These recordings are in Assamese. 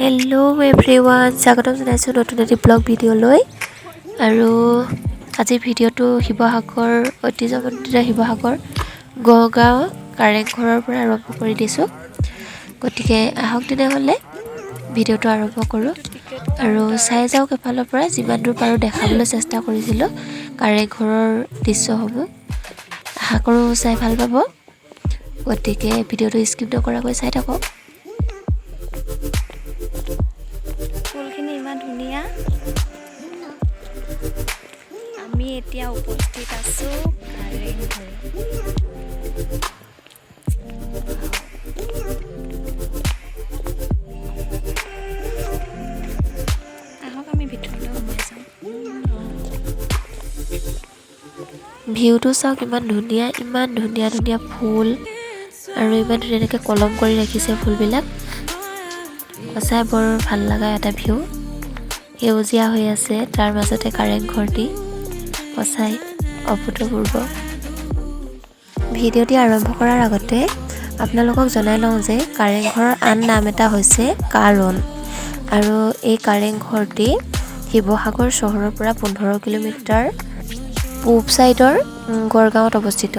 হেল্ল' এভৰিৱান, স্বাগতম জনাইছোঁ নতুন এটি ব্লগ ভিডিঅ'লৈ। আৰু আজিৰ ভিডিঅ'টো শিৱসাগৰ ঐতিহ্যমণ্ডিত শিৱসাগৰ গড়গাঁও কাৰেংঘৰৰ পৰা আৰম্ভ কৰি দিছোঁ। গতিকে আহক তেনেহ'লে ভিডিঅ'টো আৰম্ভ কৰোঁ আৰু চাই যাওক। এফালৰ পৰা যিমান দূৰ পাৰোঁ দেখাবলৈ চেষ্টা কৰিছিলোঁ কাৰেংঘৰৰ দৃশ্যসমূহ। আশা কৰোঁ চাই ভাল পাব। গতিকে ভিডিঅ'টো স্কিপ নকৰাকৈ চাই থাকক। ফুলখিনি ইমান ধুনীয়া। আমি এতিয়া উপস্থিত আছোঁ কাৰেংঘৰত। আহক, আমি ভিতৰলৈ সোমাই যাওঁ। ভিউটো চাওক, ইমান ধুনীয়া, ইমান ধুনীয়া ধুনীয়া ফুল আৰু ইমান ধুনীয়াকৈ কলম কৰি ৰাখিছে ফুলবিলাক। সঁচাই বৰ ভাল লগা এটা ভিউ। সেউজীয়া হৈ আছে, তাৰ মাজতে কাৰেংঘৰটি, সঁচাই অভূতপূৰ্ব। ভিডিঅ'টি আৰম্ভ কৰাৰ আগতে আপোনালোকক জনাই লওঁ যে কাৰেংঘৰৰ আন নাম এটা হৈছে কাৰণ। আৰু এই কাৰেংঘৰটি শিৱসাগৰ চহৰৰ পৰা 15 কিলোমিটাৰ পূব ছাইডৰ গড়গাঁৱত অৱস্থিত।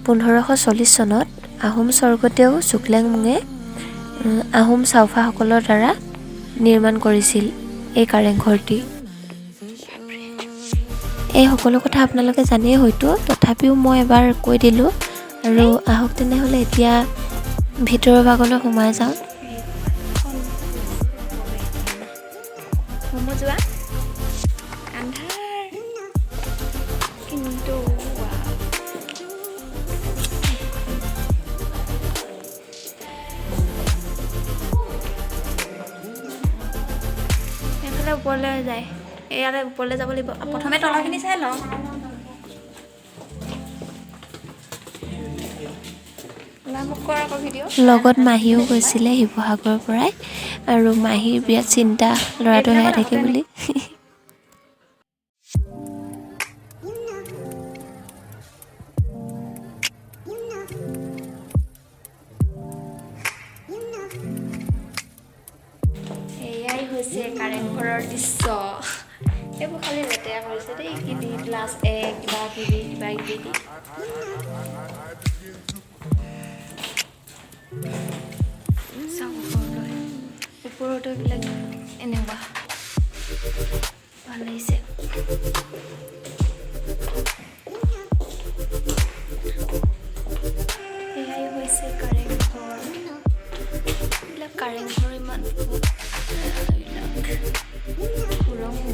1540 চনত আহোম স্বৰ্গদেউ চুক্লেংমুঙে আহোম চাওফাসকলৰ দ্বাৰা নিৰ্মাণ কৰিছিল এই কাৰেংঘৰটি। এই সকলো কথা আপোনালোকে জানেই হয়তো, তথাপিও মই এবাৰ কৈ দিলোঁ। আৰু আহক তেনেহ'লে এতিয়া ভিতৰৰ ভাগলৈ সোমাই যাওঁ। সোমো যোৱা, আন্ধাৰ কিন্তু wow। এইফালে ওপৰলৈ যায়, ইয়ালে ওপৰলৈ যাব লাগিব। প্ৰথমে তলৰখিনি চাই লওঁ। ওলা, মোক কৰ আকৌ ভিডিঅ'। লগত মাহীও গৈছিলে শিৱসাগৰৰ পৰাই আৰু মাহীৰ বিৰাট চিন্তা, ল'ৰাটো হেৰাই থাকে বুলি। এয়াই হৈছে কাৰেংঘৰৰ দৃশ্য। এইবোৰ খালি লেতেৰা কৰিছে দেই, কি দি প্লাছ এক কিবা কিবি কিবা কিবি দি। চাওঁ ওপৰলৈ, ওপৰতো এইবিলাক এনেকুৱা ভাল লাগিছে। এয়াই হৈছে কাৰেংঘৰ। এইবিলাক কাৰেংঘৰ, ইমান এইবিলাক সুৰংগ।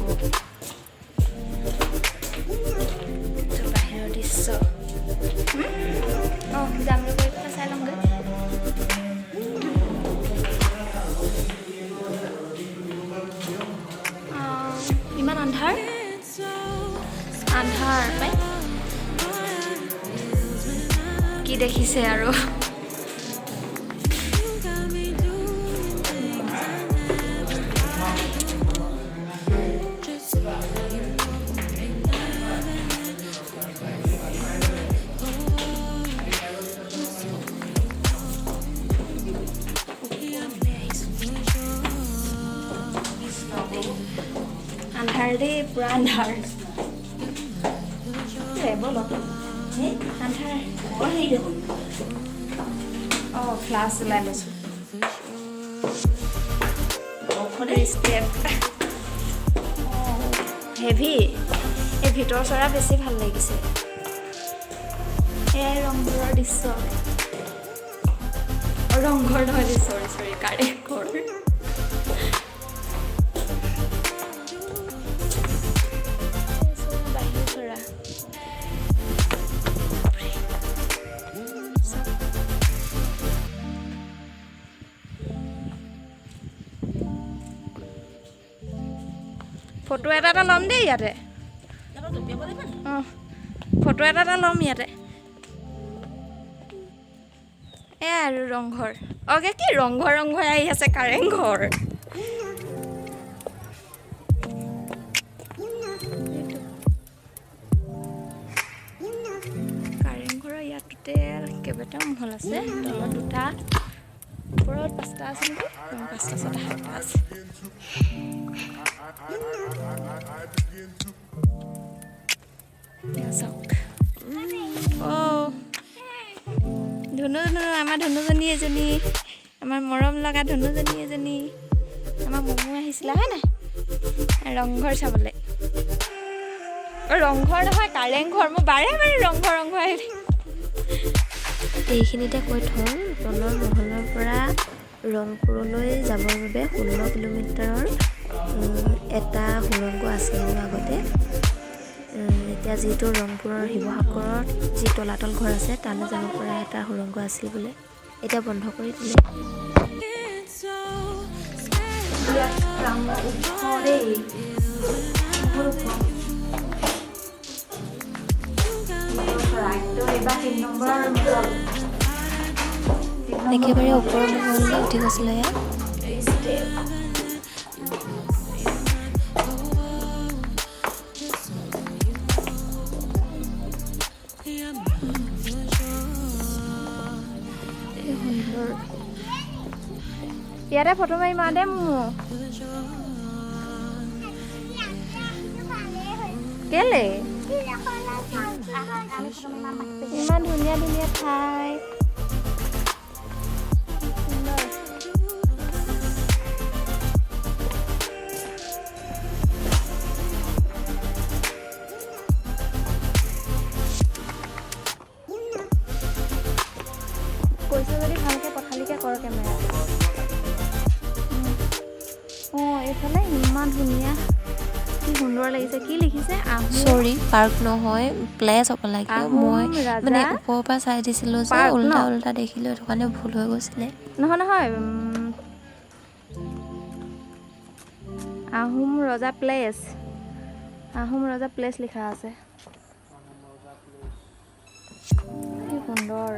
এইটো বাহিৰৰ দৃশ্য। অঁ, যাম, ৰ'ব, এইফালে চাই লওঁগৈ। অঁ, ইমান আন্ধাৰ আন্ধাৰ পাই কি দেখিছে আৰু। ওপৰলৈ আহিছোঁ। আন্ধাৰ দেই, পুৰা আন্ধাৰ। বলক, আন্ধাৰ। অঁ, ফ্লাছ ওলাই লৈছোঁ। Step heavy. এই ভিতৰ চৰা বেছি ভাল লাগিছে। এয়াই ৰংঘৰৰ দৃশ্য। অ, ৰংঘৰ নহয় দেই, চৰি চৰি, কাৰেংঘৰ। বাহিৰ চৰা। বাপৰে। চাওক। ফটো এটা এটা ল'ম দেই ইয়াতে। অঁ, ফটো এটা এটা ল'ম ইয়াতে। এয়াই আৰু ৰংঘৰ। অ'কে, কি ৰংঘৰ ৰংঘৰ আহি আছে, কাৰেংঘৰ। এইটো কাৰেংঘৰৰ। ইয়াত টোটেল কেইবাটাও মহল আছে, তলত দুটা। ওপৰত পাঁচটা আছে নেকি, পাঁচটা ছটা সাতটা আছে। চাওক, অ' ধুনু ধুনু, আমাৰ ধুনুজনী এজনী, আমাৰ মৰম লগা ধুনুজনী এজনী। আমাৰ মমো আহিছিলে হয় নাই ৰংঘৰ চাবলৈ? অ' ৰংঘৰ নহয়, কাৰেংঘৰ। মোৰ বাৰে বাৰে ৰংঘৰ ৰংঘৰ আহি। এইখিনিতে কৈ থওঁ, তলৰ মহলৰ পৰা ৰংপুৰলৈ যাবৰ বাবে 16 কিলোমিটাৰৰ এটা সুৰংগ আছিল আগতে। এতিয়া যিটো ৰংপুৰৰ শিৱসাগৰত যি তলাতল ঘৰ আছে তালৈ যাব পৰা এটা সুৰংগ আছিল বোলে, এতিয়া বন্ধ কৰি দিলে। একেবাৰে ওপৰৰ মহললৈ উঠি গৈছিলোঁ এয়া। ইয়াতে ফটো মাৰিম আৰু দেই মোৰ। কেলে ইমান ধুনীয়া ধুনীয়া ঠাই। কৈছে যদি ভালকে পথালিকে কৰ কেমেৰা। অঁ, এইফালে ইমান ধুনীয়া, কি সুন্দৰ লাগিছে। কি লিখিছে? চৰি, পাৰ্ক নহয়, প্লেচ হ'ব লাগে। মই মানে ওপৰৰ পৰা চাই দিছিলোঁ যে উল্টা উল্টা দেখিলোঁ, সেইটো কাৰণে ভুল হৈ গৈছিলে। নহয় নহয়, আহোম ৰজা প্লেচ, আহোম ৰজা প্লেচ লিখা আছে। কি সুন্দৰ।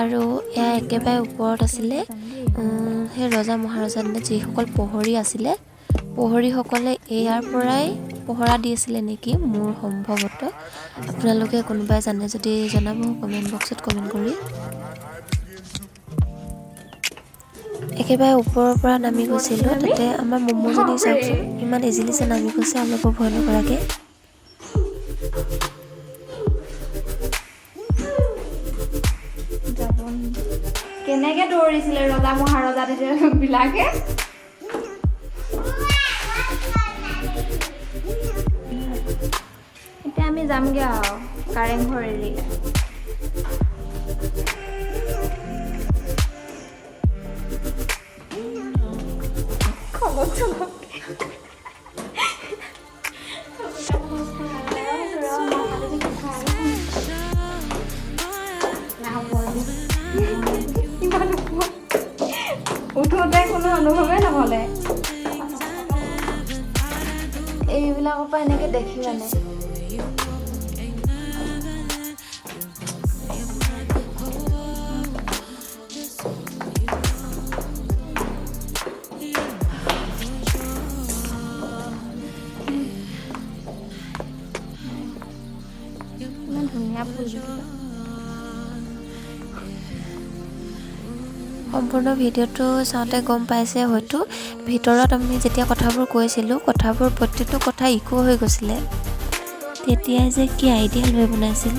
আৰু এয়া একেবাৰে ওপৰত আছিলে। সেই ৰজা মহাৰজা দিনত যিসকল প্ৰহৰী আছিলে, প্ৰহৰীসকলে ইয়াৰ পৰাই পহৰা দি আছিলে নেকি মোৰ সম্ভৱতঃ। আপোনালোকে কোনোবাই জানে যদি জনাব কমেণ্ট বক্সত কমেণ্ট কৰি। একেবাৰে ওপৰৰ পৰা নামি গৈছিলোঁ, তাতে আমাৰ মমোজনী চাওকচোন ইমান ইজিলি যে নামি গৈছে, অলপো ভয় নকৰাকৈ। কেনেকে দৌৰিছিলে ৰজা মহাৰজা বিলাকে। এতিয়া আমি যামগে আৰু কাৰেংঘৰ এৰি। উঠোতে কোনো অনুভৱেই নহ'লে। এইবিলাকৰ পৰা এনেকে দেখি মানে। ইমান ধুনীয়া ফুল। সম্পূৰ্ণ ভিডিঅ'টো চাওঁতে গম পাইছে হয়তো, ভিতৰত আমি যেতিয়া কথাবোৰ কৈছিলোঁ, কথাবোৰ প্ৰতিটো কথা ইকো হৈ গৈছিলে। তেতিয়াই যে কি আইডিয়া লৈ বনাইছিল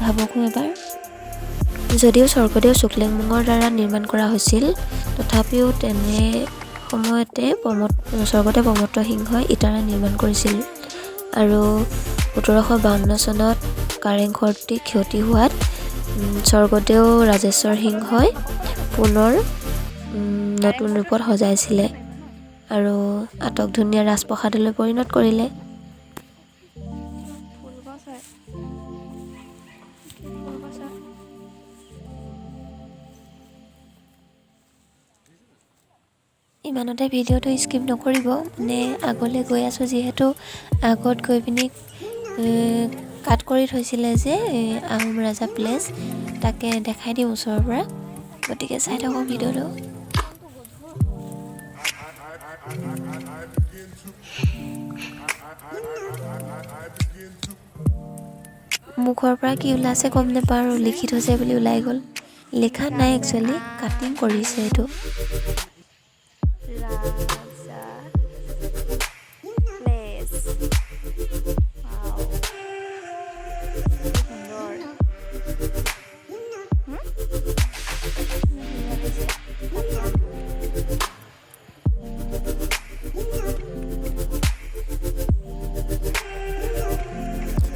ভাবকো এবাৰ। যদিও স্বৰ্গদেউ চুক্লেংমুঙৰ দ্বাৰা নিৰ্মাণ কৰা হৈছিল, তথাপিও তেনে সময়তে স্বৰ্গদেউ প্ৰমত্ত সিংহই ইটাৰে নিৰ্মাণ কৰিছিল। আৰু 1752 চনত কাৰেংঘৰটি ক্ষতি হোৱাত স্বৰ্গদেউ ৰাজেশ্বৰ সিংহই পুনৰ নতুন ৰূপত সজাইছিলে আৰু আটক ধুনীয়া ৰাজপ্ৰসাদলৈ পৰিণত কৰিলে। ইমানতে ভিডিঅ'টো স্কিপ নকৰিব, মানে আগলৈ গৈ আছোঁ যিহেতু আগত গৈ পিনি কাট কৰি থৈছিলে যে আহোম ৰাজা প্লেচ, তাকে দেখাই দিম ওচৰৰ পৰা, গতিকে চাই থাকক ভিডিঅ'টো। মুখৰ পৰা কি ওলাইছে গম নাপাওঁ আৰু লিখি থৈছে বুলি ওলাই গ'ল। লিখা নাই, একচুৱেলি কাটিং কৰিছে এইটো। ৰাজা প্লেচ। ৱাও, কি সুন্দৰ! ধুনীয়া লাগিছে।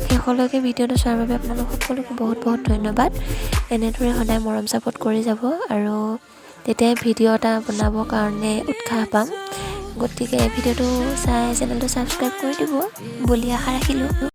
শেষলৈকে ভিডিঅ'টো চোৱাৰ বাবে আপোনালোক সকলোকে বহুত বহুত ধন্যবাদ। এনেদৰে সদায় মৰম ছাপোৰ্ট কৰি যাব আৰু তেতিয়াই ভিডিঅ' এটা বনাবৰ কাৰণে উৎসাহ পাম। গতিকে ভিডিঅ'টো চাই চেনেলটো ছাবস্ক্ৰাইব কৰি দিব বুলি আশা ৰাখিলোঁ।